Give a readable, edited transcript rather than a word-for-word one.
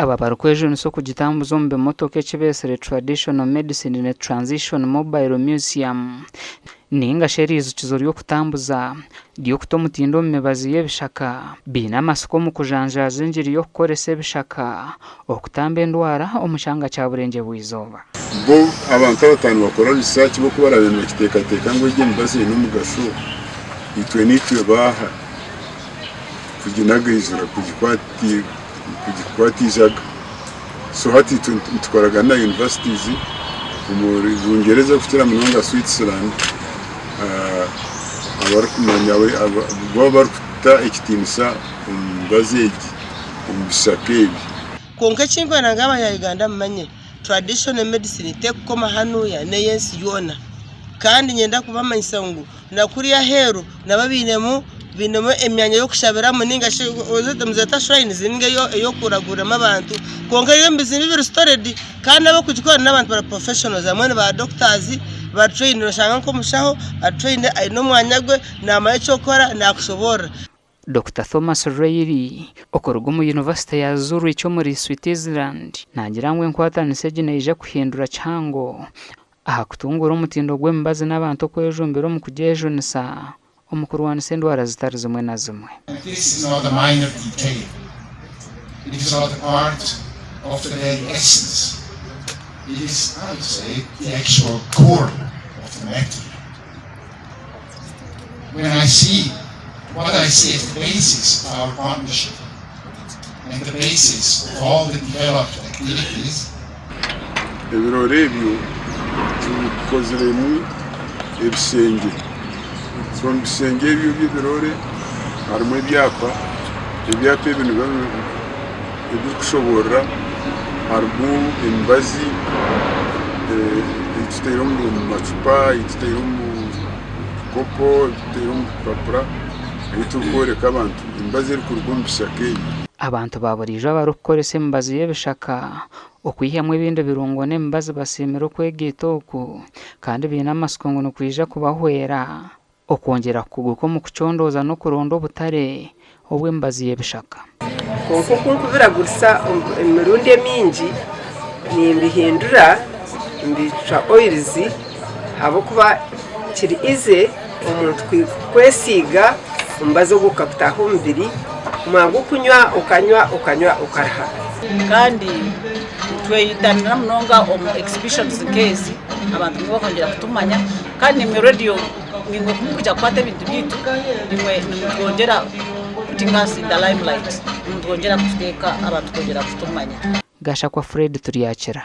Aba barikwejunisa okugitambuza omu bimotoka eki beetsire Traditional Medicine in a Transition Mobile Museum ninga shi eriijukizo ry'okutambuza ry'okuta omutindo omu mibazi y'ebishaka baine amatsiko omu kujanjaaza engiri y'okukoresa ebishaka okutamba endwara omu kyanga kya Burengyerwa-izooba. Bo abantu abataaba nibakora research bo ku baraabe nibakiteekateeka ngu egi emibazi eine omugasho, itwe niitwe baaha kuginagaizura kugikwata eijaga. So hati itwe nitukoragana na universities omuri Bungyereza kukira munonga Switzerland abarikumanya bo abarikuta ekitiinisa omu mibazi egi omu bishaka ebi. Kwonka ekinkwenda ngu abanya Uganda mumanye, traditional medicine tekukoma hanuya n'eyensi yoona. Kandi niinyenda kubamanyisa ngu na kuriya aheeru nabo bainemu bainemu emyanya y'okushabiramu ninga shi nizeeta shrines ninga ey'okuraguriramu abantu kwonka ebyo ebizibu biri stored kandi abarikugikora n'abantu bari professionals abamwe ni ba doctors bari trained noshanga nk'omushaho ari trained aine omwanya gwe naamanya eky'okukora naakushoboorora. Dokita Thomas Reilly, okuruga omu Yunivasite ya Zurich omuri Switzerland, naagira ngu enkwatanisa egi neija kuhindura kihango aha kutunguura omutindo gw'emibazi n'abantu okwejumbira omu kugyejunisa omu kurwanisa endwara zitari zimwe na zimwe. This is not a minor detail. It is not a part of the very essence. It is, I would say, the actual core of the matter. When I see what I see as the basis of our partnership and the basis of all the developed activities, Ebirore ebyo tubikoziremu ebishengye. So omu bishengye ebyo eby'ebirore harimu ebyapa, ebyapa ebi nibiba ebirikushoboorora harimu emibazi ei tutaire omu macupa, ei tutaire omu bukopo, ei tutaire omu bupapura ei turikworeka abantu emibazi erikuruga omu bishaka ebi. Abantu ba buriijo abarikukoresa emibazi y'ebishaka okwihamu ebindi birungo n'emibazi basiimire okwegaita oku kandi baine amatsiko ngu nikwija kubahwera okwongyera kukuguka omu kucondooza n'okuronda obutare obw'emibazi y'ebishaka. Kwonka oku nkubiragurisa emirundi emingi nimbihindura mbicwa oils ahabw'okuba kiri easy omuntu kwesiiga omubazi ogwo gukakutaaha omu mubiri omwanya gw'okunywa okanywa okanywa okaruha. Kandi nitweyitanira munonga omu exhibitions nk'ezi abantu nimwo bakwongyera kutumanya kandi naimwe rediyo nimwe ku murikwija kukwata ebintu byaitu nimwe nimutwongyera putting us in the limelight nimutwongyera kututeeka abantu kwongyera kutumanya. Gashakwa Fred Turyakira.